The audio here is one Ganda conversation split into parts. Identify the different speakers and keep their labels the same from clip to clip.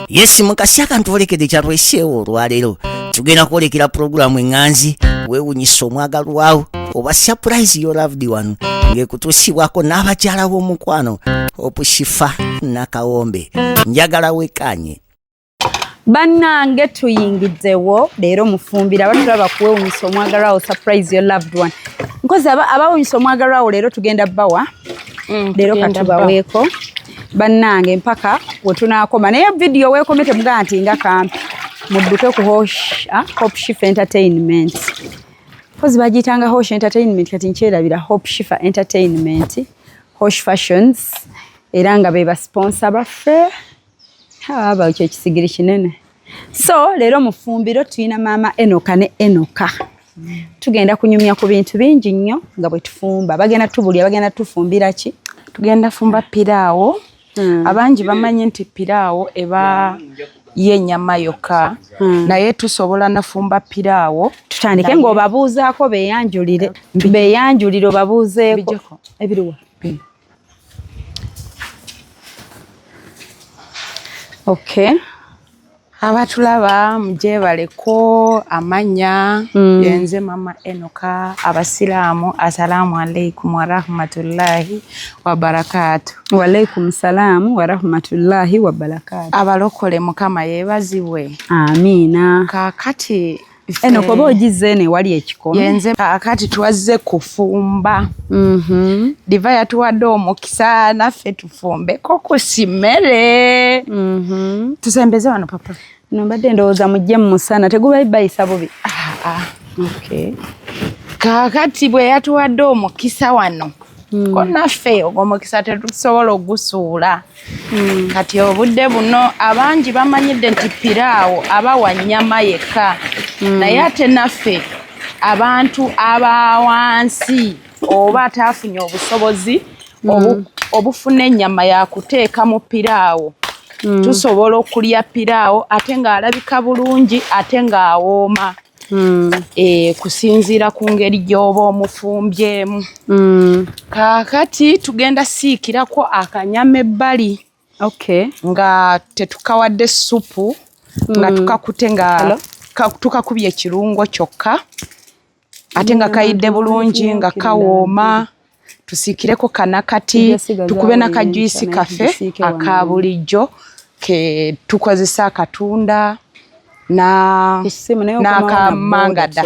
Speaker 1: Yes, mukasi akantwolekedde kyatweseewo olwaleero, tugenda kwolekera pulogulaamu eŋŋanzi weewunyisa omwagalwawo oba surprise your loved one, ng'ekutuusibwako n'abakyala b'omukwano Opushifa Nakawombe. Njagala wekanye.
Speaker 2: Bannange, tuyingiddewo leero mufumbira abatulaba kuwewunyisa omwagalwawo, surprise your loved one. Nkozi abawunyisa omwagalwawo leero tugenda bawa leero katubaweeko bannange mpaka wetunaakoma. Naye vidiyo weekome, temugaa nti nga kampi, mudduke ku Hope Shifa Entertainment. Kozi bagiyitanga Hosh Entertainment, kati nkyerabira. Hope Shifa Entertainment, Hosh Fashions, era nga be basponsor baffe. Aba ekyo ekisigiri kinene. So leero mufumbiro tulina maama Enoka ne Enoka. Tugenda kunyumya ku bintu bingi nnyo nga bwe tufumba. Bagenda tubulya, bagenda tufumbira ki?
Speaker 3: Tugenda fumba piraawo. Abangi bamanyi nti piraawo eba y'ennyama yokka, naye tusobola nafumba piraawo.
Speaker 2: Tutandike ng'obabuuzaako, beeyanjulire, beeyanjulire, obabuuzeeko.
Speaker 3: Bijjeko.
Speaker 2: Ebiriwa? Okay.
Speaker 3: Abatulaba mujebaleko amannya. Yenze mama Enoka. Abasiraamu, assalaamu alaikum warahmatullahi wabarakatu.
Speaker 2: Walaikum salaamu warahmatullahi wabarakatu.
Speaker 3: Abalokole, Mukama yeebazibwe.
Speaker 2: Amiina.
Speaker 3: Kaakati
Speaker 2: Enoka, oba ogizze eno ewali ekikomi.
Speaker 3: Yenze. Kaakati twazze kufumba. Diva yatuwadde omukisa naffe tufumbeko ku simmere. Tusembeze wano, papa.
Speaker 2: No mbadde ndowooza mujje mu musana, teguba bayisa bubi.
Speaker 3: Ah, ah.
Speaker 2: Okay.
Speaker 3: Kaakati bwe yatuwadde omukisa wano, ko naffe ogwo omukisa tetusobola ogusuula. Kati obudde buno abangi bamanyidde nti piraawo aba wa nnyama yekka, naye ate naffe abantu aba wansi oba ataafunye obusobozi obufuna ennyama yakuteeka mu piraawo, tusobola okulya piraawo ate ng'alabika bulungi ate ng'awooma. Kusinziira ku ngeri gy'oba omufumbyemu. Kaakati tugenda siikirako akanyama ebbali nga tetukawadde supu, nga tukakute nga tukakubye ekirungo kyokka, ate nga kayidde bulungi nga kawooma. Tusiikireko kanakati, tukube n'akajuisi kaffe aka bulijjo ke tukozesa, akatunda n'akamangada.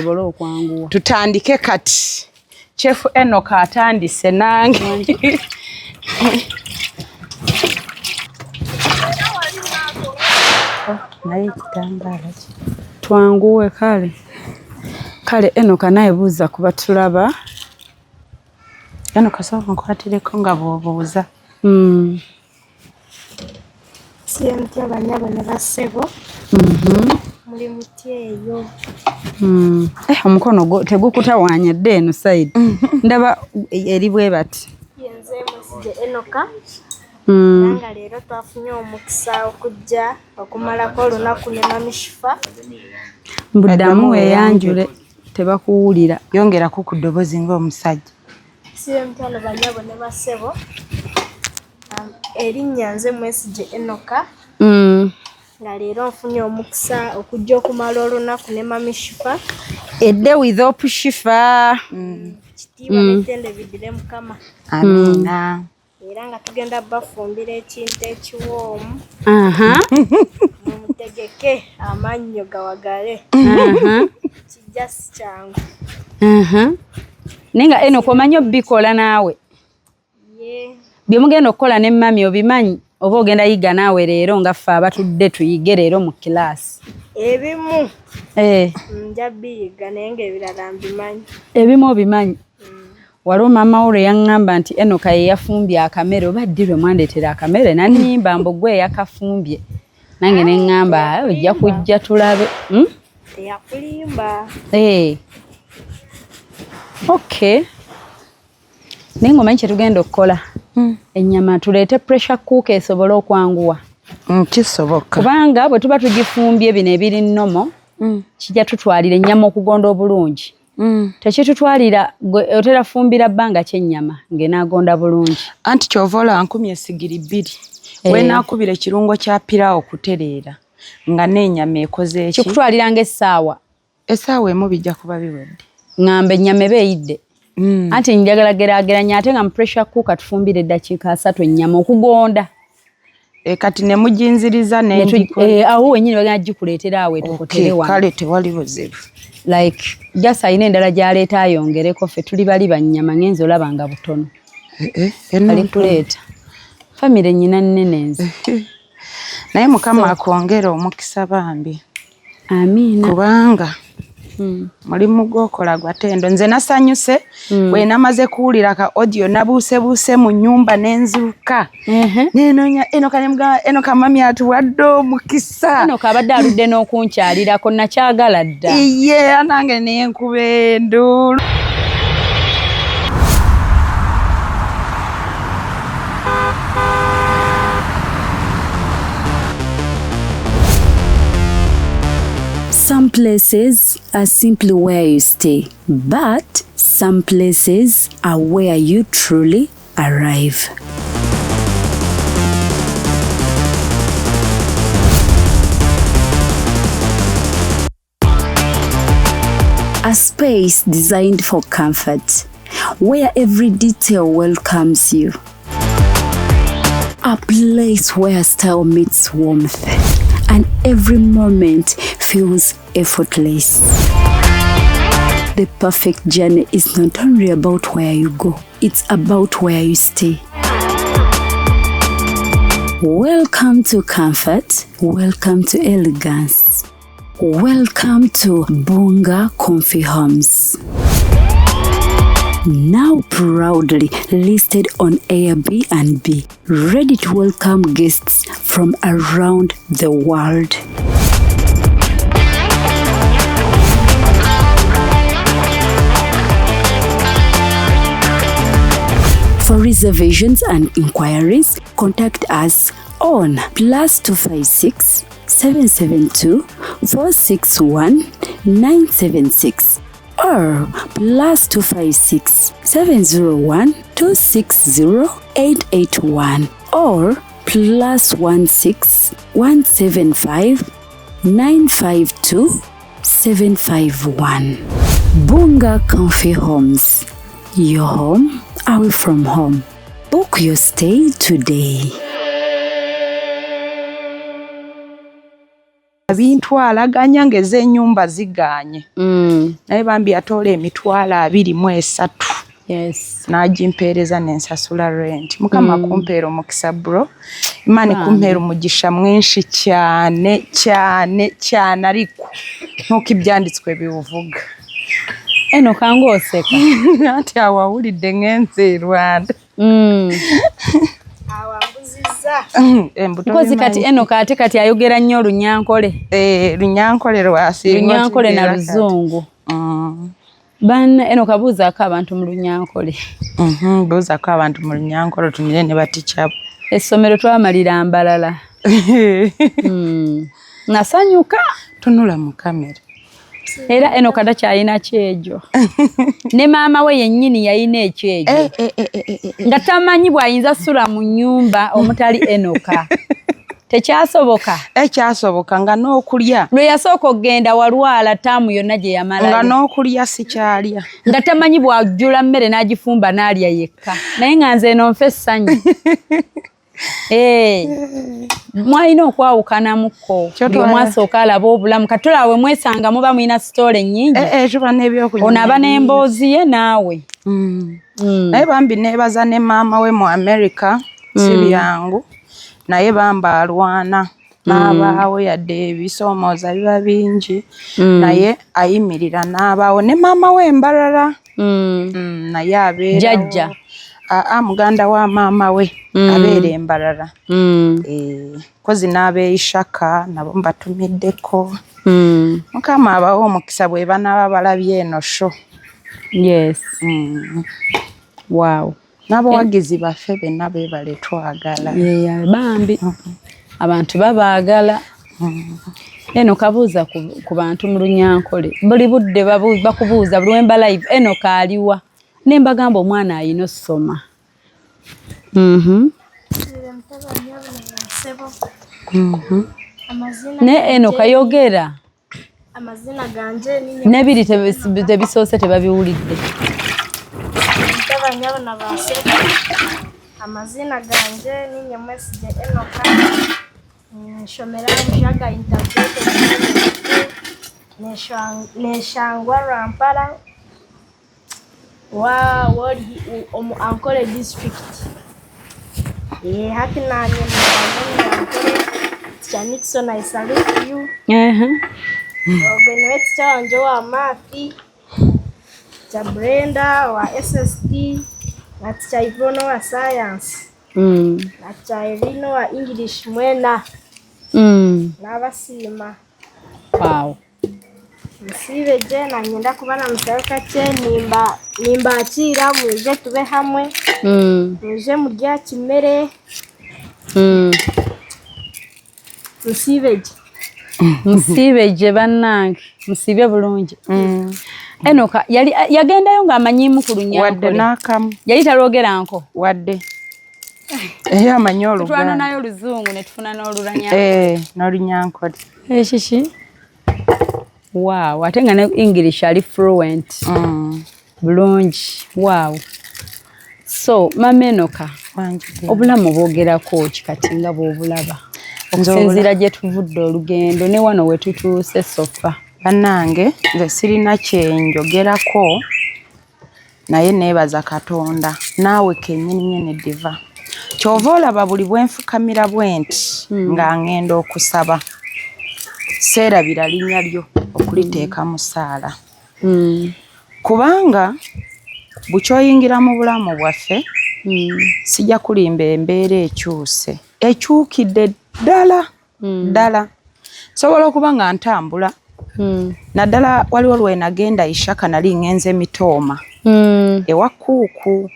Speaker 3: Tutandike kati. Chef Enoka atandise, nange naye ekitambaala ki?
Speaker 2: Twanguwe. Kale kale, Enoka, naye buuza kuba tulaba.
Speaker 3: Enoka, sooka nkwatireko nga bw'obuuza.
Speaker 4: Siye mutya banyabo ne bassebo? Muli mutya eyo?
Speaker 2: Eh, omukono tegukutawaanya dde eno side, ndaba eri bwe bati.
Speaker 4: Yenze Mwesige Enoka, era nga leero twafunye omukisa okujja okumalako olunaku ne Mami Shifa.
Speaker 2: Mbuddamu weeyanjule, tebakuwulira.
Speaker 3: Yongerako ku ddoboozi ng'omusajja.
Speaker 4: Siye mutya banyabo ne bassebo? Erinnya nze Mwesige Enoka, nga leero nfunye omukisa okujja okumala olunaku ne Mami Shifa.
Speaker 2: A day with Hope Shifa.
Speaker 4: Kitiibwa n'ettendo biddire Mukama.
Speaker 3: Amiina.
Speaker 4: Era nga tugenda bafumbira ekintu ekiwoomu. Mumutegeke amannyo gawagale. Kijja si kyangu.
Speaker 2: Naye nga Enoka, omanyi obikola naawe?
Speaker 4: Ye.
Speaker 2: Bye mugenda okukola ne mami obimanyi, oba ogenda yiga naawe leero nga ffe abatudde tuyige leero mu kilaasi?
Speaker 4: Ebimu nja biyiga, naye ng'ebirala mbimanyi.
Speaker 2: Ebimu obimanyi. Waliwo maama wo lwe yaŋŋamba nti Enoka ye yafumbye akamere, oba ddi lwe mwandeetera akamere, nannimba mbu gwe eyakafumbye, nange ne ŋŋamba, "Ah, ojja kujja tulabe."
Speaker 4: Teyakulimba.
Speaker 2: Eh. Okay, naye ng'omanyi kye tugenda okukola? Ennyama tuleete pressure cooker esobole okwanguwa.
Speaker 3: Kisoboka.
Speaker 2: Kubanga bwe tuba tugifumbye bino ebiri nnomo, kijja tutwalira ennyama okugonda obulungi. Tekitutwalira. Gwe otera fumbira bbanga ki ennyama ng'enaagonda bulungi?
Speaker 3: Anti kyova olaba nkumye esigiri 2. Wenaakubira ekirungo kya piraawo kutereera nga n'ennyama ekoze eki?
Speaker 2: Kikutwalira ng'essaawa?
Speaker 3: Essaawa emu bijja kuba biwedde.
Speaker 2: Ŋŋamba ennyama eba eyidde. Anti njagala geraageranya, ate nga mu pressure cooker tufumbira eddakiika 30 ennyama okugonda.
Speaker 3: Kati ne muginziriza ne
Speaker 2: awo wennyini bagenda gikuleetera awo etokotere wano.
Speaker 3: Kale tewali buzibu.
Speaker 2: Like just alina endala gy'aleeta ayongereko, ffe tuli bali bannyama ngenze olaba nga butono. Alikuleeta. Famire nnyina nnene nze.
Speaker 3: Naye Mukama akwongere omukisa bambi.
Speaker 2: Amiina.
Speaker 3: Kubanga mulimu gw'okola gwa ttendo. Nze nasanyuse bwe namaze kuwulira ka audio, nabuusebuuse mu nnyumba ne nzuuka. Nenoonya Enoka ne mugamba, Enoka mami atuwadde omukisa.
Speaker 2: Enoka abadde aludde n'okunkyalirako, nakyagala dda.
Speaker 3: Iye nange nenkuba enduulu.
Speaker 5: Some places are simply where you stay, but some places are where you truly arrive. A space designed for comfort, where every detail welcomes you. A place where style meets warmth, and every moment feels effortless. The perfect journey is not only about where you go, it's about where you stay. Welcome to comfort, welcome to elegance. Welcome to Bunga Comfy Homes. Now proudly listed on Airbnb, ready to welcome guests from around the world. For reservations and inquiries, contact us on +256 772 461 976 or +256 701 260 881 or +16 175 952 751. Bunga Comfy Homes, your home away from home. Book your stay today.
Speaker 3: Bintwalaganya ng'ez'ennyumba zigaanye. Naye bambi yatoola 23,000. N'agimpeereza n'ensasula rent. Mukama akumpeera omukisa bro. Imana ikumpeera umugisha mwinshi cyane cyane cyane, ariko nk'uko ibyanditswe biwuvuga.
Speaker 2: Eno kang'oseka.
Speaker 3: Anti awo awulidde ngenze e Rwanda.
Speaker 4: Awambuzizza.
Speaker 2: Mpozi kati Enoka ate kati ayogera nnyo Olunyankole.
Speaker 3: Lunyankole lwasinga.
Speaker 2: Lunyankole na Luzungu. Banna Enoka buuzaako abantu mu Lunyankole.
Speaker 3: Buuzaako abantu mu Lunyankole tumire ne batikyabo.
Speaker 2: Essomero twamalira Mbalala. Nasanyuka.
Speaker 3: Tunula mu kamera.
Speaker 2: Era Enoka takyalina kyejo. Ne maama we yennyini yalina ekyejo. Nga tamanyi bw'ayinza sula mu nnyumba omutali Enoka. Tekyasoboka.
Speaker 3: Ekyasoboka nga n'okulya.
Speaker 2: Lwe yasooka okugenda walwala taamu yonna gye yamalayo.
Speaker 3: Nga n'okulya sikyalya.
Speaker 2: Nga tamanyi bw'ajjula mmere n'agifumba n'alya yekka. Naye nga nze eno nfa essanyu. Mwalina okwawukanamukko. Buli mwasooka alaba obulamu. Kati tolaba we mwesanga muba mulina sitoole nnyingi.
Speaker 3: Tuba n'ebyokunywa.
Speaker 2: Ono aba n'emboozi ye naawe.
Speaker 3: Naye bambi neebaza ne maama we mu America, si byangu. Naye bamba alwana n'abaawo yadde ebisoomooza biba bingi, naye ayimirira n'abaawo. Ne maama we Mbarara, naye abeerawo.
Speaker 2: Jjajja.
Speaker 3: Aa, muganda wa maama we abeera Embarara. Kozi n'abeeyishaka nabo mbatumiddeko. Mukama abawe omukisa bwe banaaba balabye eno show.
Speaker 2: Yes. Wow.
Speaker 3: N'abawagizi baffe benna beebale twagala.
Speaker 2: Yeah, bambi. Abantu babaagala. Eno kabuuza ku bantu mu Lunyankole. Buli budde bakubuuza buli wemba live Eno kaaliwa. Ne mbagamba omwana ayina ossoma.
Speaker 4: Bassebo. Amazina
Speaker 2: Ne eno kayogera.
Speaker 4: Amazina ganje ni
Speaker 2: N'ebiri tebisoose tebabiwulidde.
Speaker 4: Ntabanyabo na basebo. Amazina ganje ni Nyamwesige Enoka. Nshomera Mujaga Integrated School. Neshangwa Rwampara wa wori omu Ankole district. Hati nanye mu Ankole. Teacher Nixon, I salute you. Ogwe niwe teacher wanje wa math, teacher Brenda wa SST, na teacher Yvonne wa science, na teacher Irene wa English, mwena n'abasiima. Musiibe gye, nanyenda kuba na musabe kakye, nimba nimbakiira mwije tube hamwe, mwije murya kimere. Musiibe gye.
Speaker 2: Musiibe gye bannange, musiibe bulungi. Enoka yali yagendayo ng'amanyiimu ku
Speaker 3: Wadde
Speaker 2: Lunyankole?
Speaker 3: N'akamu.
Speaker 2: Yali talwogeranko?
Speaker 3: Wadde era amanyi
Speaker 2: Tutwana
Speaker 3: Oluganda.
Speaker 2: Nayo Oluzungu ne tufuna n'Olulanya.
Speaker 3: Eh, n'Olunyankole.
Speaker 2: Ekiki, wow, ate nga ne English ali fluent. Bulungi, wow. So mama Enoka,
Speaker 3: Wangi.
Speaker 2: obulamu bwogerako ki kati nga bw'obulaba
Speaker 3: Nze
Speaker 2: okusinziira gye tuvudde olugendo ne wano we tutuuse so far?
Speaker 3: Bannange, nze sirina kyenjogerako, naye neebaza Katonda naawe kennyini nyini. Diva, kyova olaba buli bwe nfukamira bwe nti nga ŋŋenda okusaba, seerabira linnya lyo okuliteeka mu ssaala, kubanga bukyoyingira mu bulamu bwaffe, sijja kulimba, embeera ekyuse, ekyukidde ddala ddala. Nsobola okuba nga ntambula, naddala waliwo lwe nagenda Ishaka, nali ŋŋenze Mitooma ewa Kuuku,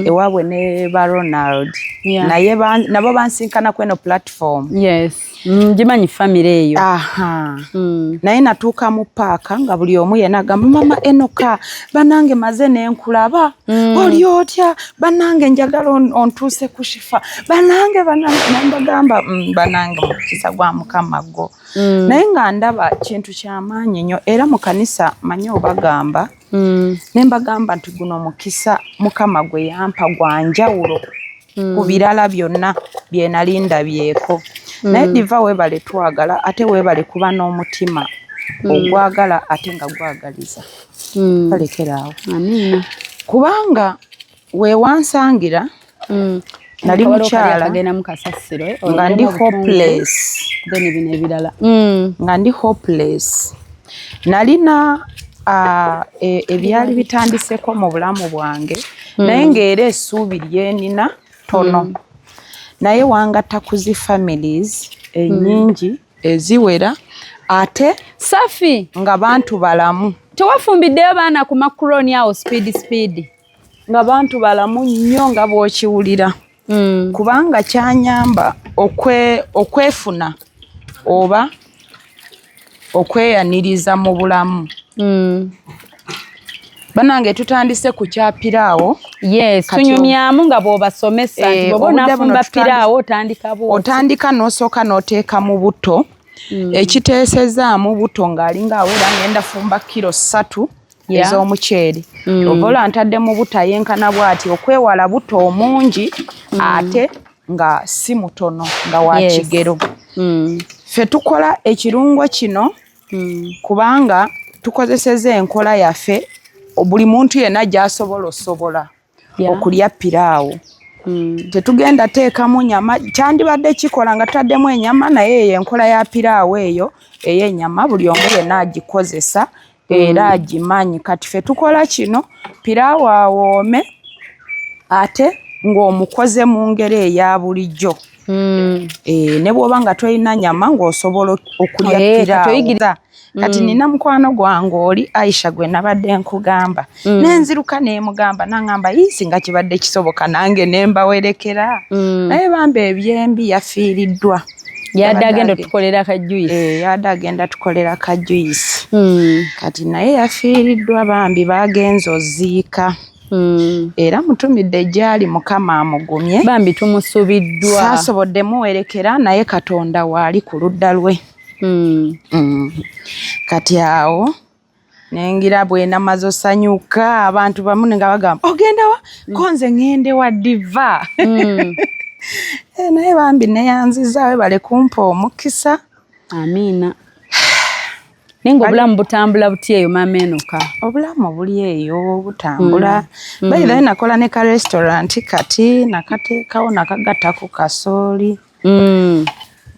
Speaker 3: ewaabwe ne ba Ronald, naye nabo bansinkana kweno platform.
Speaker 2: Yes, ngimanyi family eyo.
Speaker 3: Aha. Naye natuuka mu paaka nga buli omu yenna agamba, "Mama Enoka, banange maze nenkulaba, oli otya? Banange njagala ontuuse ku Shifa, banange, banange." Nembagamba, banange mukisa gwa Mukama gwo." Naye nga ndaba kintu kyamaanyi nnyo, era mu kanisa manyi obagamba, ne mbagamba nti guno mukisa Mukama gwe yampa gwa njawulo ku birala byonna bye nali ndabyeko. Naye Diva, weebale twagala, ate weebale kuba n'omutima ogwagala ate nga gwagaliza. Balekeraawo.
Speaker 2: Amiina.
Speaker 3: Kubanga weewansangira nali
Speaker 2: Waliwo kali
Speaker 3: mukyala
Speaker 2: akagenda mu kasasiro, eh,
Speaker 3: nga ndi
Speaker 2: olindemu obutungulu,
Speaker 3: hopeless.
Speaker 2: Then bino ebirala.
Speaker 3: Nga ndi hopeless, nalina ebyali bitandiseko mu bulamu bwange, naye ng'era essuubi lyenina tono. Naye wangatta ku zi families ennyingi eziwera, ate
Speaker 2: Safi,
Speaker 3: nga bantu balamu.
Speaker 2: Tewafumbiddeyo baana ku macaroni awo speed speed?
Speaker 3: Nga bantu balamu nnyo nga bw'okiwulira, kubanga kyanyamba okwefuna oba okweyaniriza mu bulamu. Banange, tutandise ku kyapiraawo.
Speaker 2: Yes,
Speaker 3: Kati
Speaker 2: tunyumyamu nga bw'obasomesa nti
Speaker 3: Eh,
Speaker 2: bw'oba
Speaker 3: obudde buno
Speaker 2: onaafumba piraawo otandika bw'oti.
Speaker 3: Otandika n'osooka n'oteeka mu buto, ekiteesezaamu buto ng'alinga awera ngenda fumba kiro 3 ez'omuceere. Oba ola ntadde mu buto ayenkana bw'ati okwewala buto omungi, ate nga si mutono, nga wa kigero. Ffe tukola ekirungo kino kubanga tukozeseza enkola yaffe, buli muntu yenna gy'asobola osobola okulya piraawo. Tetugenda teekamu nyama. Kyandibadde kikola nga tutaddemu enyama, naye eyo enkola ya piraawo eyo ey'ennyama buli omu yenna agikozesa era agimanyi. Kati ffe tukola kino piraawo awoome ate ng'omukoze mu ngeri eya bulijjo. Ne bw'oba nga tolina nyama ng'osobola okulya
Speaker 2: Eh, kati
Speaker 3: piraawo. Kati nina mukwano gwange oli Aisha gwe nabadde nkugamba, nenziruka nemugamba, naŋŋamba yiisi nga kibadde kisoboka nange nembawerekera, naye bamba ebyembi yafiiriddwa.
Speaker 2: Yadde agenda otukolera ka juice.
Speaker 3: Eh, yadde agenda tukolera ka juice. Kati naye yafiiriddwa bambi, bagenze oziika. Era mutumidde gyali, Mukama amugumye.
Speaker 2: Bambi tumusubiddwa.
Speaker 3: Saasobodde muwerekera, naye Katonda waali ku ludda lwe. Kati awo nengira bwenamaze osanyuka, abantu bamu nga bagamba, "Ogenda wa?" Ko nze ŋŋende wa Diva. Naye bambi neyanziza, webale kumpa omukisa.
Speaker 2: Amiina. Naye nga obulamu butambula buti eyo, Maama Enoka?
Speaker 3: Obulamu buli eyo butambula. By the way, nakola ne ka restaurant, kati nakateekawo, nakagattako kasooli,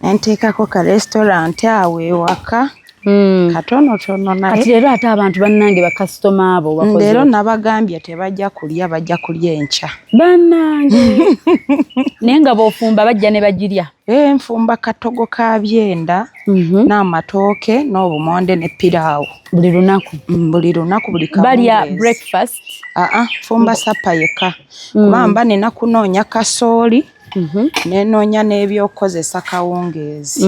Speaker 3: nenteekako ka restaurant awo ewaka katonotono, naye
Speaker 2: Kati leero ate abantu bannange, bakasitoma abo bakoze
Speaker 3: Leero nabagambye tebajja kulya, bajja kulya enkya.
Speaker 2: Bannange, naye nga bw'ofumba bajja ne bagirya?
Speaker 3: Nfumba katogo ka byenda n'amatooke n'obumonde ne piraawo.
Speaker 2: Buli lunaku?
Speaker 3: Buli lunaku, buli
Speaker 2: Balya
Speaker 3: kawungeezi.
Speaker 2: breakfast?
Speaker 3: Aa, nfumba supper yekka, kuba mba nina kunoonya kasooli, nenoonya n'ebyokukozesa kawungeezi.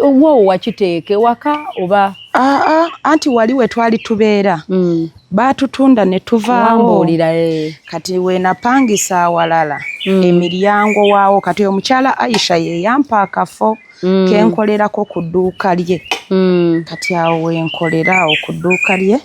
Speaker 2: Wo wakiteeka ewaka oba?
Speaker 3: Aa, anti wali we twali tubeera baatutunda ne tuvaawo.
Speaker 2: Wambuulira, eh.
Speaker 3: Kati wenapangisa awalala, emiryango waawo, kati omukyala Aisha ye yampa akafo kenkolerako ku dduuka lye. Kati awo wenkolera awo ku dduuka lye,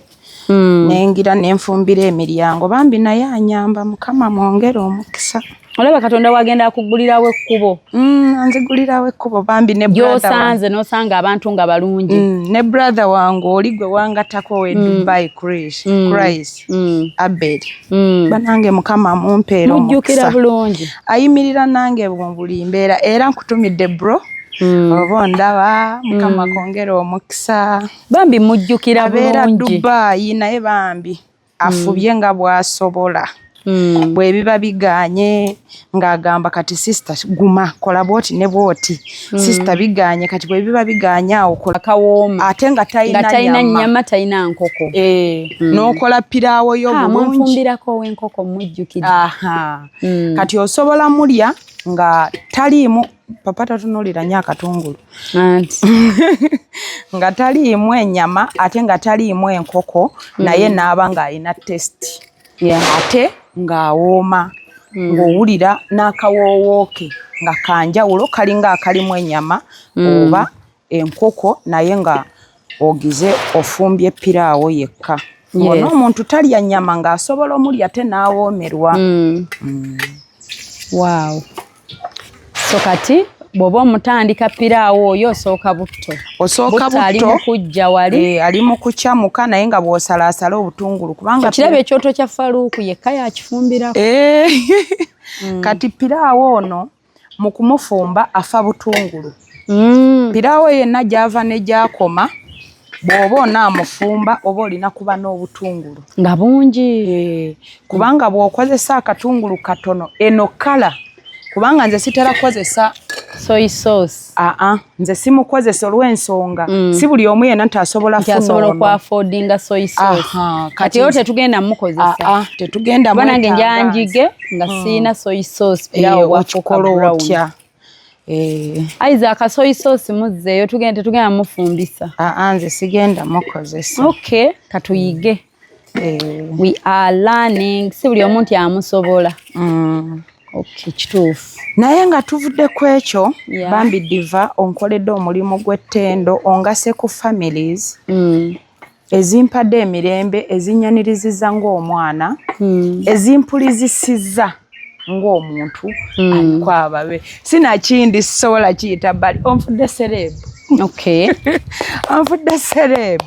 Speaker 3: nengira nenfumbira emiryango. Bambi naye anyamba, Mukama mwongere omukisa.
Speaker 2: Olaba Katonda wagenda akugulirawo ekkubo.
Speaker 3: Anzigulirawo ekkubo bambi, ne brother wange.
Speaker 2: Gy'osanze n'osanga abantu nga balungi.
Speaker 3: Ne brother wange oli gwe wangatako we Dubai, Chris, Christ Abel. Banange, Mukama mumpeera
Speaker 2: Mujjukira
Speaker 3: omukisa.
Speaker 2: bulungi.
Speaker 3: Ayimirira nange mu buli mbeera, era nkutumidde bro, oba ondaba, Mukama kwongera omukisa.
Speaker 2: Bambi mujjukira
Speaker 3: Abeera
Speaker 2: bulungi.
Speaker 3: Dubai, naye bambi afubye nga bw'asobola. Bwe biba biganye ng'agamba, "Kati sister, guma, kola bwoti ne bwoti. Sister, biganye." Kati bwe biba biganye awo kola
Speaker 2: Akawooma.
Speaker 3: Ate nga
Speaker 2: Nga
Speaker 3: talina
Speaker 2: talina
Speaker 3: nyama.
Speaker 2: Nyama, talina nkoko.
Speaker 3: N'okola piraawo yo
Speaker 2: Ah,
Speaker 3: bulungi.
Speaker 2: mwanfumbirako ow'enkoko, mujjukira.
Speaker 3: Aha. Kati osobola mulya nga taliimu, papa tatunuulira nnyo akatungulu,
Speaker 2: Anti
Speaker 3: nga taliimu ennyama ate nga taliimu enkoko, naye n'aba ng'alina taste, ate ng'awooma, ng'owulira n'akawoowo ke nga kanjawulo, kalinga akalimu ennyama oba enkoko, naye nga ogize ofumbye piraawo yekka. Ng'ona omuntu talya nnyama ng'asobola omulya ate n'awoomerwa.
Speaker 2: Wow, so kati bw'oba omutandika piraawo oyo, osooka butto?
Speaker 3: Osooka
Speaker 2: Butto ali
Speaker 3: butto.
Speaker 2: mu kujja wali.
Speaker 3: Ali mu kukyamuka, naye nga bw'osalaasala obutungulu, kubanga
Speaker 2: Okiraba ekyoto kya Faluuku yekka yakifumbirako.
Speaker 3: Kati piraawo ono mu kumufumba afa butungulu. Piraawo yenna gy'ava ne gy'akoma, bw'oba onaamufumba oba olina kuba n'obutungulu
Speaker 2: Nga bungi.
Speaker 3: Kubanga bw'okozesa akatungulu katono, eno kala, kubanga nze sitera kukozesa
Speaker 2: soy sauce.
Speaker 3: Aa, nze simukozesa olw'ensonga si buli omu yenna nti asobola
Speaker 2: Nti asobola
Speaker 3: funa ono.
Speaker 2: okwaffordinga soy sauce.
Speaker 3: Aha,
Speaker 2: Kati era tetugenda mukozesa.
Speaker 3: Aa, tetugenda
Speaker 2: Kuba nange
Speaker 3: mwetaaga.
Speaker 2: njanjige nga siina soy sauce, piraawo bwafuuka
Speaker 3: Okikola
Speaker 2: brown.
Speaker 3: otya?
Speaker 2: Isaac, soy sauce muzzeeyo, tugenda, tetugenda mufumbisa.
Speaker 3: Aa, nze sigenda mukozesa.
Speaker 2: Okay, katuyige. We are learning, si buli omu nti amusobola. Okay, kituufu.
Speaker 3: Naye nga tuvudde ku ekyo, bambi Diva, onkoledde omulimu gw'ettendo, ongase ku families ezimpadde emirembe, ezinyaniriziza ng'omwana, ezimpulizisizza ng'omuntu aliko ababe. Sinakindi sisobola kiyita bbali, onfudde celeb. Onfudde celeb,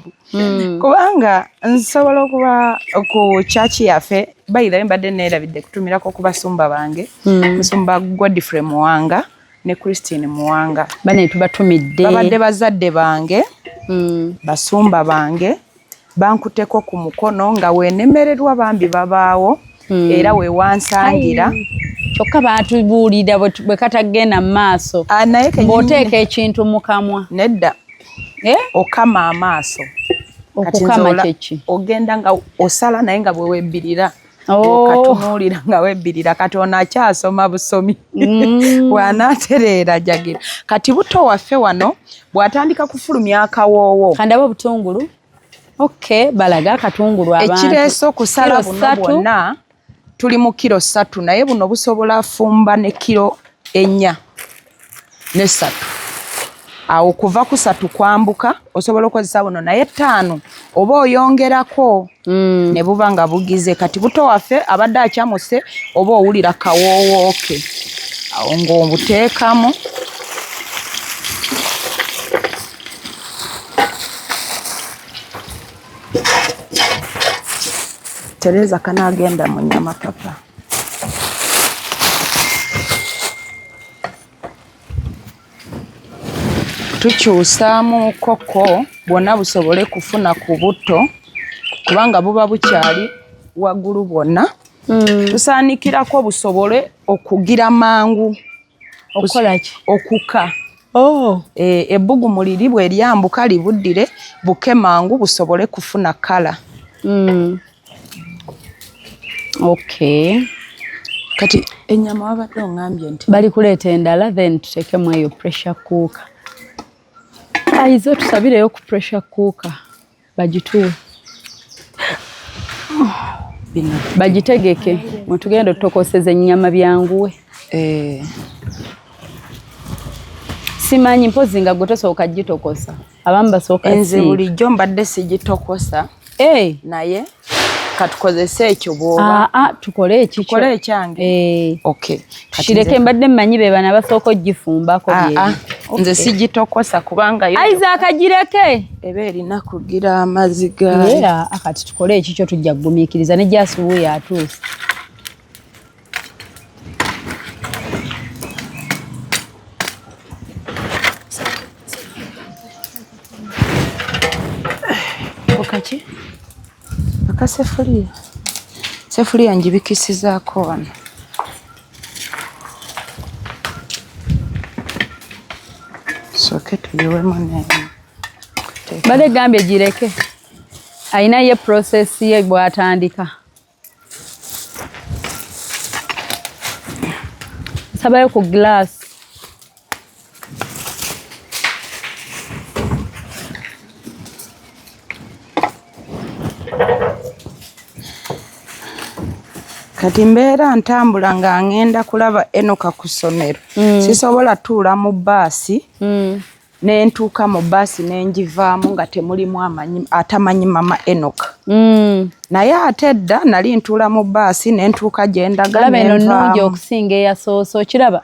Speaker 3: kubanga nsobola okuba ku kyaki yaffe. Bayirayo, mbadde neerabidde kutumirako ku basumba bange, musumba Godfrey Muwanga ne Christine Muwanga.
Speaker 2: Bane tubatumidde.
Speaker 3: Babadde bazadde bange, basumba bange, bankuteko ku mukono nga wenemererwa, bambi babaawo era wewansangira.
Speaker 2: Kyokka baatubuulira bwe katagenda mu maaso.
Speaker 3: Ah, naye kennyini-
Speaker 2: Bw'oteeka ekintu mu kamwa.
Speaker 3: Nedda.
Speaker 2: Eh?
Speaker 3: Okama amaaso. Kati nze
Speaker 2: Okukama kyeki?
Speaker 3: Ogenda nga osala, naye nga bwe webbirira,
Speaker 2: Oh.
Speaker 3: okatunuulira nga webbirira. Kati ono akyasoma busomi, bw'anaatereera jagira. Kati buto waffe wano bw'atandika kufulumya akawoowo.
Speaker 2: Kandaba obutungulu. Okay, balaga akatungulu abantu.
Speaker 3: Ekireese okusala buno bwonna tuli mu kiro 3, naye buno busobola fumba ne kiro 4 ne 3. Awo kuva ku 3 kwambuka osobola okozesa buno, naye 5 oba oyongerako ne buba nga bugize. Kati buto waffe abadde akyamuse oba owulira kawoowo ke, awo ng'obuteekamu. Tereza kanagenda mu nnyama papa. Tukyusaamu koko bwonna busobole kufuna ku butto, kubanga buba bukyali waggulu bwonna. Tusaanikirako busobole okugira mangu.
Speaker 2: Okukola ki?
Speaker 3: Okuka. Ebbugumu liri bwe lyambuka libuddire buke mangu busobole kufuna kala.
Speaker 2: Okay.
Speaker 3: Kati ennyama wabadde ongambye nti
Speaker 2: bali kuleeta endala, then tuteekemu eyo pressure cooker. Ayize tusabireyo ku pressure cooker bagituwe. Bagitegeke mutugenda otokoseza ennyama byanguwe. Simanyi mpozi nga gwe tosooka gitokosa. Abamu basooka
Speaker 3: nze bulijjo mbadde sigitokosa. Naye katukozese ekyo bw'oba.
Speaker 2: Tukole ekikyo.
Speaker 3: Tukole ekyange. Okay.
Speaker 2: Kireke mbadde mmanyi be bano abasooka ogifumbako bye.
Speaker 3: Nze sigitokosa kubanga yo.
Speaker 2: Isaac gireke.
Speaker 3: Eba erina kugira amazzi gaayo.
Speaker 2: Era kati tukole ekikyo tujja kugumiikiriza ne gyasubuye atuuse.
Speaker 3: Kaki? Akasefuliya. Sefuliya njibikisizaako wano. Soke tuyiwemu ne.
Speaker 2: Bale gambye gireke. Ayina ye process ye bw'atandika. Sabayo ku glass.
Speaker 3: Kati mbeera ntambula nga ngenda kulaba Enoka ku ssomero. Sisobola tuula mu bbaasi ne ntuuka mu bbaasi ne ngivaamu nga temulimu atamanyi mama Enoka. Naye ate edda nali ntuula mu bbaasi ne ntuuka gye ndaga
Speaker 2: ne nvaamu. Nnungi okusinga eyasoose, okiraba?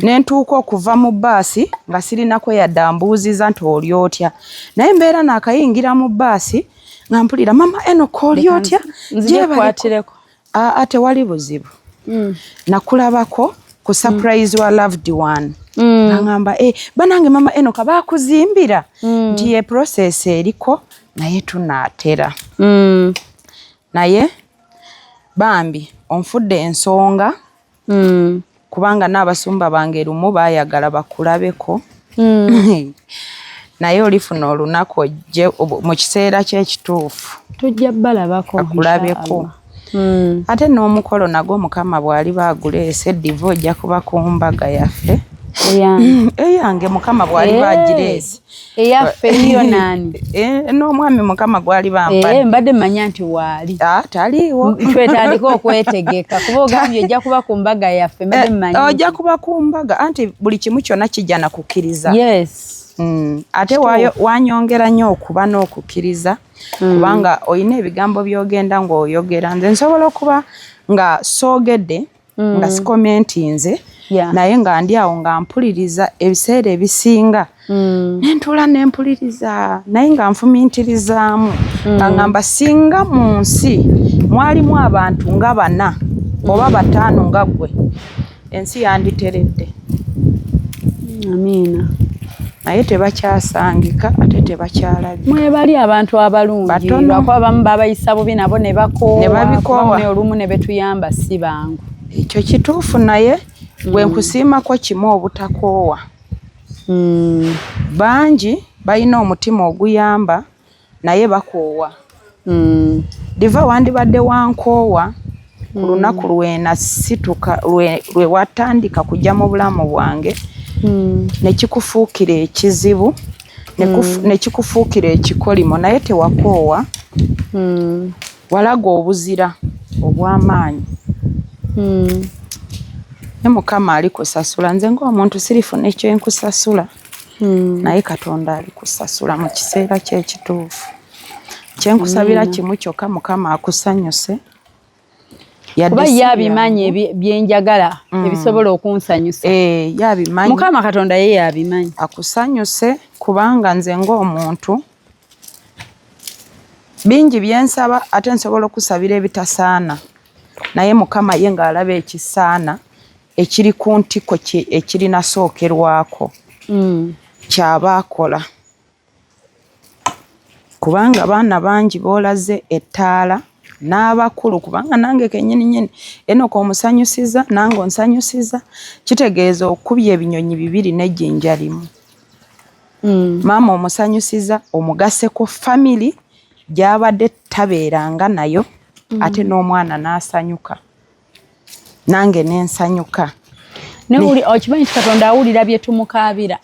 Speaker 3: Ne ntuuka okuva mu bbaasi nga sirinako yadde ambuuziza nti oli otya. Naye mbeera naakayingira mu bbaasi nga mpulira mama Enoka oli otya?
Speaker 2: Nzije
Speaker 3: Aa tewali buzibu. Nakulabako ku surprise wa loved one. Ngamba banange mama Enoka bakuzimbira nti ye process eriko naye tunaatera. Naye bambi onfudde ensonga kubanga n'abasumba bange lumu baayagala bakulabeko. Naye olifuna olunaku ojje mu kiseera ky'ekituufu.
Speaker 2: Tujja balabako.
Speaker 3: Akulabeko. Ate n'omukolo nagwo Mukama bw'aliba aguleese diva ojja kuba ku mbaga yaffe. Eyange Mukama bw'aliba agireese.
Speaker 2: Eyaffe yo nani?
Speaker 3: N'omwami Mukama gw'aliba ampadde.
Speaker 2: Mbadde mmanya nti waali.
Speaker 3: Taliiwo.
Speaker 2: Twetandike okwetegeka kuba ogambye ojja kuba ku mbaga yaffe, mbadde mmanyi.
Speaker 3: Ojja kuba ku mbaga anti buli kimu kyonna kijja na kukkiriza.
Speaker 2: Yes.
Speaker 3: Ate wanyongera nnyo okuba n'okukkiriza. Kubanga olina ebigambo by'ogenda ng'oyogera. Nze nsobola okuba nga soogedde nga sikomentinze naye nga ndi awo nga mpuliriza ebiseera ebisinga. Ne ntuula ne mpuliriza naye nga nfumiitirizaamu. Nga ngamba singa mu nsi mwalimu abantu nga 4 oba 5 nga ggwe, ensi yanditeredde.
Speaker 2: Amiina.
Speaker 3: Naye tebakyasangika ate tebakyalabika.
Speaker 2: Mwebali abantu abalungi lwakuba abamu babayisa bubi nabo ne bakoowa.
Speaker 3: Ne babikoowa.
Speaker 2: Olumu ne betuyamba si bangu.
Speaker 3: Ekyo kituufu naye gwe nkusiimako kimu obutakoowa. Bangi balina omutima oguyamba naye bakoowa. Diva wandibadde wankoowa ku lunaku lwe nasituka lwe watandika kujja mu bulamu bwange ne kikufuukira ekizibu. Nekikufuukira ekikolimo, naye tewakoowa. Walaga obuzira obw'amaanyi. Ne Mukama alikusasula. Nze ng'omuntu sirifuna ekyenkusasula, naye Katonda alikusasula mu kiseera kye ekituufu. Kyenkusabira kimu kyokka, Mukama akusanyuse.
Speaker 2: Kuba ye abimanyi byenjagala ebisobola okunsanyusa.
Speaker 3: Eh, ye abimanyi.
Speaker 2: Mukama Katonda ye yabimanyi.
Speaker 3: Akusanyuse, kubanga nze ng'omuntu bingi byensaba, ate nsobola okusabira ebitasaana, naye Mukama ye ng'alaba ekisaana ekiri ku ntiko ekirinasookerwako kyaba akola, kubanga baana bangi boolaze ettaala n'abakulu, kubanga nange kennyini nnyini Enoka omusanyusiza, nange onsanyusiza, kitegeeza okubya ebinyonyi bibiri n'ejjinja limu. Maama omusanyusiza, omugaseko family gy'abadde tabeeranga nayo, ate n'omwana n'asanyuka, nange nensanyuka.
Speaker 2: Okimanyi nti Katonda awulira bye tumukaabira?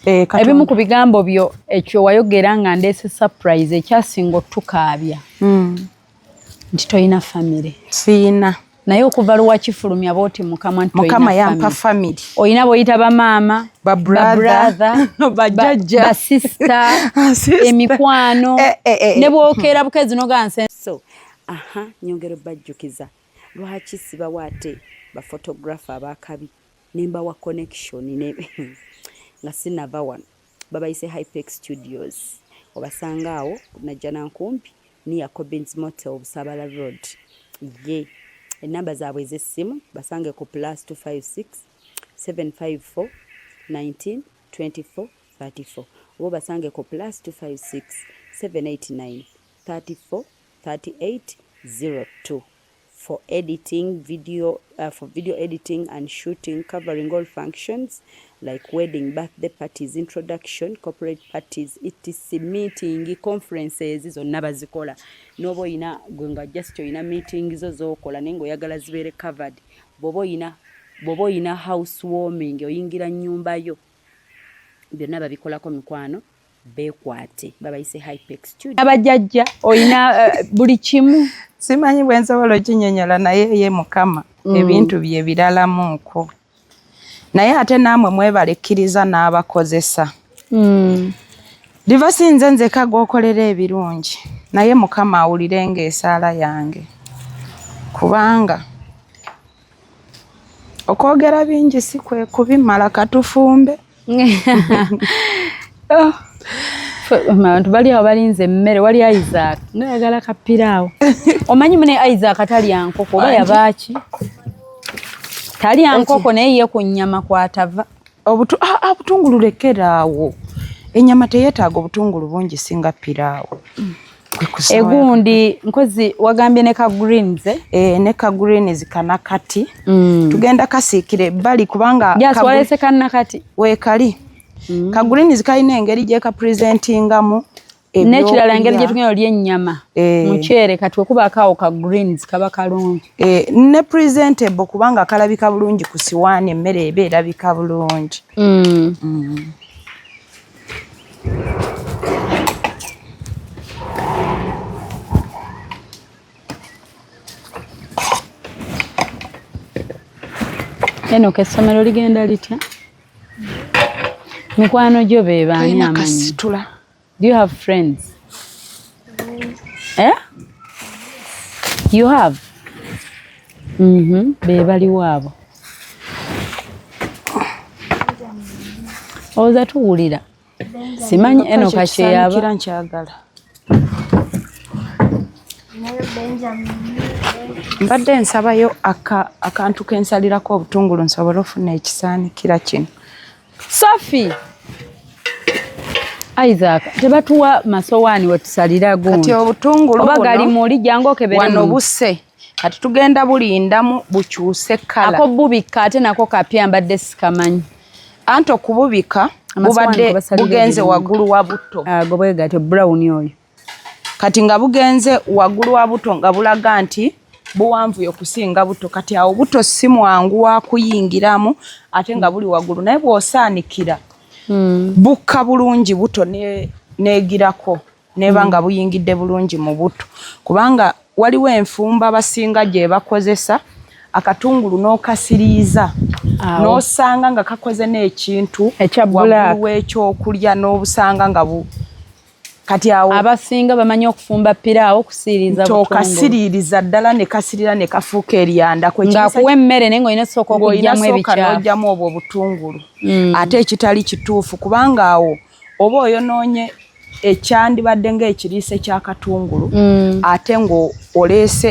Speaker 2: Ebimu ku bigambo byo ekyo wayogera nga ndeese surprise ekyasinga otukaabya, nti tolina family.
Speaker 3: Siina.
Speaker 2: Naye okuva lwakifulumya booti Mukama nti
Speaker 3: Mukama yampa family.
Speaker 2: Olina boyita bamaama,
Speaker 3: babrother, bajjajja,
Speaker 2: basista, emikwano, ne bwokeera bukezi noganse.
Speaker 5: So aha, nyongera obbajjukiza lwaki sibawa ate baphotographer abakabi nembawa connection ne nga sinava wano. Babayise Hypex Studios, obasanga awo Najjanankumbi near Cobins Motel, Busabala Road. Ye enamba zaabwe ez'essimu basange ku +256 754 19 24 34, oba obasange ku +256 789 34 38 02 for editing video, for video editing and shooting, covering all functions like wedding, birthday parties, introduction, corporate parties, etc, meeting, conferences zonna bazikola. N'oba oyina gwe nga just oyina meeting zo z'okola naye ng'oyagala zibeere covered, bw'oba oyina house warming, oyingira nnyumba yo, byonna babikolako. Mikwano, beekwate, babayise Hypex Studio.
Speaker 2: Abajjajja olina buli kimu.
Speaker 3: Simanyi bwe nsobola okinyonyola, naye ye Mukama ebintu bye biralamuuko, naye ate naamwe mwebale kkiriza n'abakozesa. Diva, si nze nzeka gw'okolera ebirungi, naye Mukama awulire ng'esaala yange, kubanga okwogera bingi si kwe kubimala. Katufumbe.
Speaker 2: Oh. Abantu bali awo balinze emmere. Wali Isaac noyagala kapiraawo. Omanyi mune Isaac talya nkoko, oba yabaaki talya nkoko, naye ye ku nnyama kwatava.
Speaker 3: Obutungulu lekeraawo, ennyama teyeetaaga obutungulu bungi singa piraawo.
Speaker 2: Egundi nkozi wagambye ne ka greens, eh?
Speaker 3: Eh, ne ka greens kanakati. Tugenda kasiikira ebbali kubanga
Speaker 2: walese kanakati.
Speaker 3: Weekali. Ka greens kalina engeri gyeka presentingamu.
Speaker 2: N'ekirala, engeri gyetugenda olya ennyama, muceere, kati wekubaako awo ka greens kaba kalungi.
Speaker 3: Eh, ne presentable kubanga kalabika bulungi ku siwaani, emmere eba erabika bulungi.
Speaker 2: Eno essomero ligenda litya? Mikwano gyo be baani?
Speaker 3: Kalina
Speaker 2: amanyi
Speaker 3: kasitula.
Speaker 2: Do you have friends? Eh? You have? Be baliwo abo. Olowooza tuwulira. Simanyi eno kakyeyaba.
Speaker 3: Kira nkyagala.
Speaker 4: Nayo Benjamin.
Speaker 3: Mbadde nsabayo akantu kensalirako obutungulu nsobole ofuna ekisaanikira kino.
Speaker 2: Sophie. Isaac, tebatuwa masowaani wetusalira gundi.
Speaker 3: Kati obutungulu
Speaker 2: Oba gali muli, jangu okebere.
Speaker 3: Wano buse, kati tugenda bulindamu bukyuse kala.
Speaker 2: Ako bubikka ate nako kapya, mbadde sikamanyi.
Speaker 3: Anti okububika
Speaker 2: Amasowaani
Speaker 3: bubadde
Speaker 2: kubasalira
Speaker 3: bugenze
Speaker 2: ebirungo.
Speaker 3: waggulu wa butto.
Speaker 2: Ago bwe gatyo brown oyo.
Speaker 3: Kati nga bugenze waggulu wa buto nga bulaga nti buwanvuye okusinga buto. Kati awo buto si mwangu wa kuyingiramu ate nga buli waggulu, naye bw'osaanikira Bukka bulungi buto negirako neba nga buyingidde bulungi mu buto, kubanga waliwo enfumba abasinga gye bakozesa akatungulu n'okasiriiza n'osanga nga kakoze n'ekintu waggulu w'ekyokulya n'obusanga nga bu kati awo
Speaker 2: abasinga bamanyi okufumba piraawo okusiriiza
Speaker 3: butungulu okasiriiriza ddala ne kasirira ne kafuuka eryanda
Speaker 2: ng'akuwa emmere naye ng'olina sooka okugyamu ebikyafu
Speaker 3: n'ogyamu obwo obutungulu ate ekitali kituufu, kubanga awo oba oyonoonye ekyandibadde ng'ekiriisa ekyakatungulu ate ng'oleese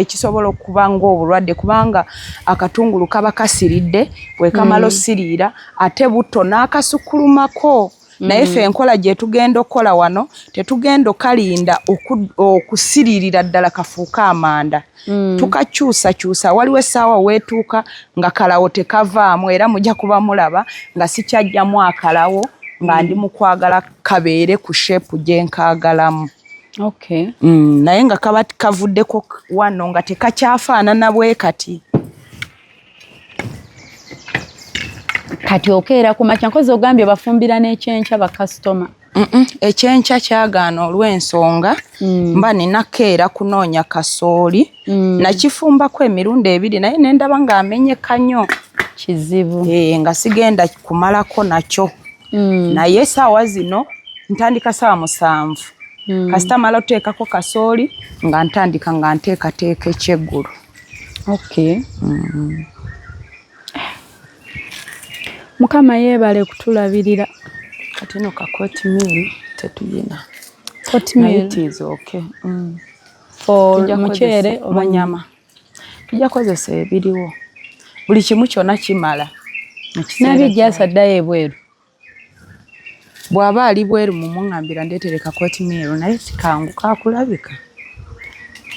Speaker 3: ekisobola okuba ng'obulwadde, kubanga akatungulu kaba kasiridde bwe kamala osiriira ate butto n'akasukkulumako. Naye ffe enkola gye tugenda okukola wano tetugenda okalinda okusiririra ddala kafuuke amanda, tukakyusakyusa. Waliwo essaawa weetuuka nga kalawo tekavaamu, era mujja kuba mulaba nga sikyajjamu akalawo nga ndi mu kwagala kabeere ku shape gye nkaagalamu. Naye nga kaba kavuddeko wano nga tekakyafaanana bwe kati.
Speaker 2: Kati okeera ku makya, nkozi ogambye bafumbira n'ekyenkya bakasitoma?
Speaker 3: Ekyenkya kyagaana olw'ensonga mba nina keera kunoonya kasooli. Nakifumbako emirundi ebiri naye nendaba ng'amenyeka nnyo.
Speaker 2: Kizibu.
Speaker 3: Nga sigenda kumalako nakyo. Naye essaawa zino ntandika 7:00. Kasita mala oteekako kasooli nga ntandika nga nteekateeka ekyeggulo.
Speaker 2: Mukama yeebale kutulabirira.
Speaker 3: Kati no ka oatmeal tetuyina.
Speaker 2: Oatmeal.
Speaker 3: It is okay.
Speaker 2: For muceere
Speaker 3: oba nyama? Tujja kukozesa ebiriwo. Buli kimu kyonna kimala.
Speaker 2: Nabye gyasaddayo ebweru.
Speaker 3: Bw'aba ali bweru mumuŋŋambira ndeetere ka oatmeal, naye si kangu kakulabika.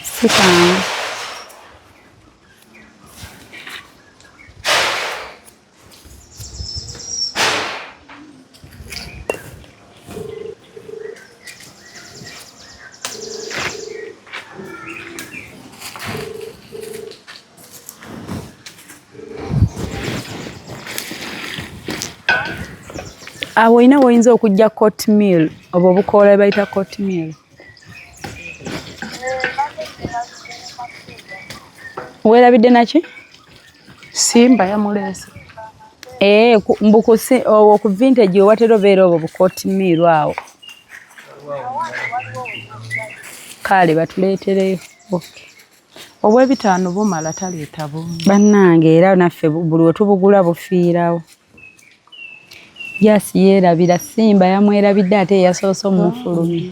Speaker 2: Si kangu. Awo olina woyinza okujja oatmeal oba obukoola bwe bayita oatmeal. Weerabidde naki?
Speaker 3: Simba yamuleese.
Speaker 2: Mbu obwo ku vintage ewatera obeera obwo bu oatmeal awo. Kale batuleetereyo. Okay.
Speaker 3: Obw'ebitaano bumala, taleeta bungi.
Speaker 2: Bannange era naffe buli we tubugula bufiirawo. Jasi yeerabira, Simba yamwerabidde ate yasoose omufulumya.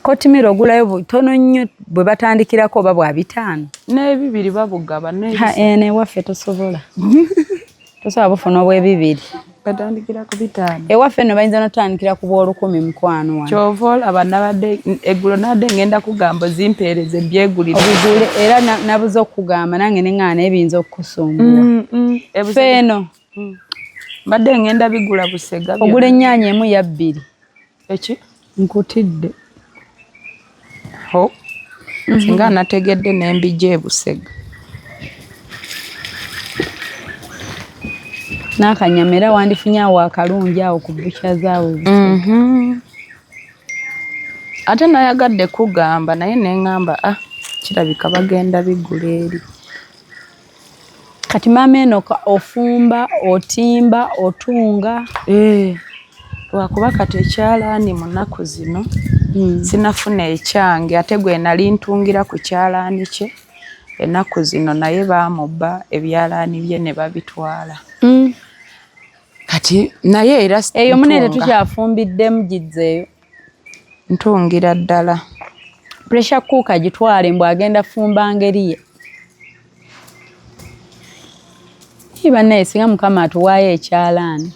Speaker 2: Oatmeal ogulayo butono nnyo bwe batandikirako oba bwa 5.
Speaker 3: N'ebibiri babugaba.
Speaker 2: Eno ewaffe tosobola. Tosobola bufuna obw'ebibiri.
Speaker 3: Batandikira ku 5.
Speaker 2: Ewaffe nno bayinza n'otandikira ku bw'olukumi mukwano wano.
Speaker 3: Kyova olaba nabadde eggulo nabadde ngenda kugamba zimpeereze mbyegulire.
Speaker 2: Obigule era nabuze okukugamba nange ne ŋŋaana ebiyinza okukusumbuwa. Ffe eno.
Speaker 3: Mbadde ngenda bigula Busega.
Speaker 2: Ogula ennyaanya emu ya 2.
Speaker 3: Eki?
Speaker 2: Nkutidde.
Speaker 3: Ho. Singa nategedde ne mbijja e Busega.
Speaker 2: N'akanyama era wandifunye awo akalungi awo ku butcher zaawo.
Speaker 3: Ate nayagadde kugamba naye ne ŋŋamba kirabika bagenda bigula eri.
Speaker 2: Kati maama eno ofumba, otimba, otunga?
Speaker 3: Lwakuba kati ekyalaani mu nnaku zino sinafuna ekyange, ate gwe nali ntungira ku kyalaani kye ennaku zino naye baamubba ebyalaani bye ne babitwala. Kati naye era
Speaker 2: eyo munene tetukyafumbiddemu gizzeeyo.
Speaker 3: Ntungira ddala.
Speaker 2: Pressure cooker gitwale mbu agenda fumba ngeri ye. Bannaye singa Mukama atuwaayo ekyalaani.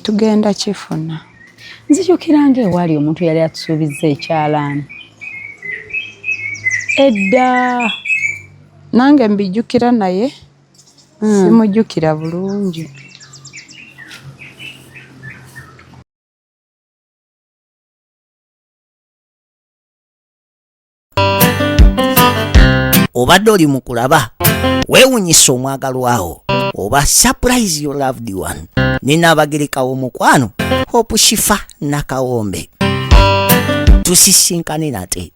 Speaker 3: Tugenda kifuna.
Speaker 2: Nzijukira nga ewali omuntu yali atusuubizza ekyalaani. Edda.
Speaker 3: Nange mbijjukira naye simujjukira bulungi.
Speaker 1: Obadde oli mu kulaba Weewunyisa Omwagalwawo oba Surprise Your Loved One ne Naabagereka w'omukwano Hope Shifa Nakawombe. Tusisinkane nate.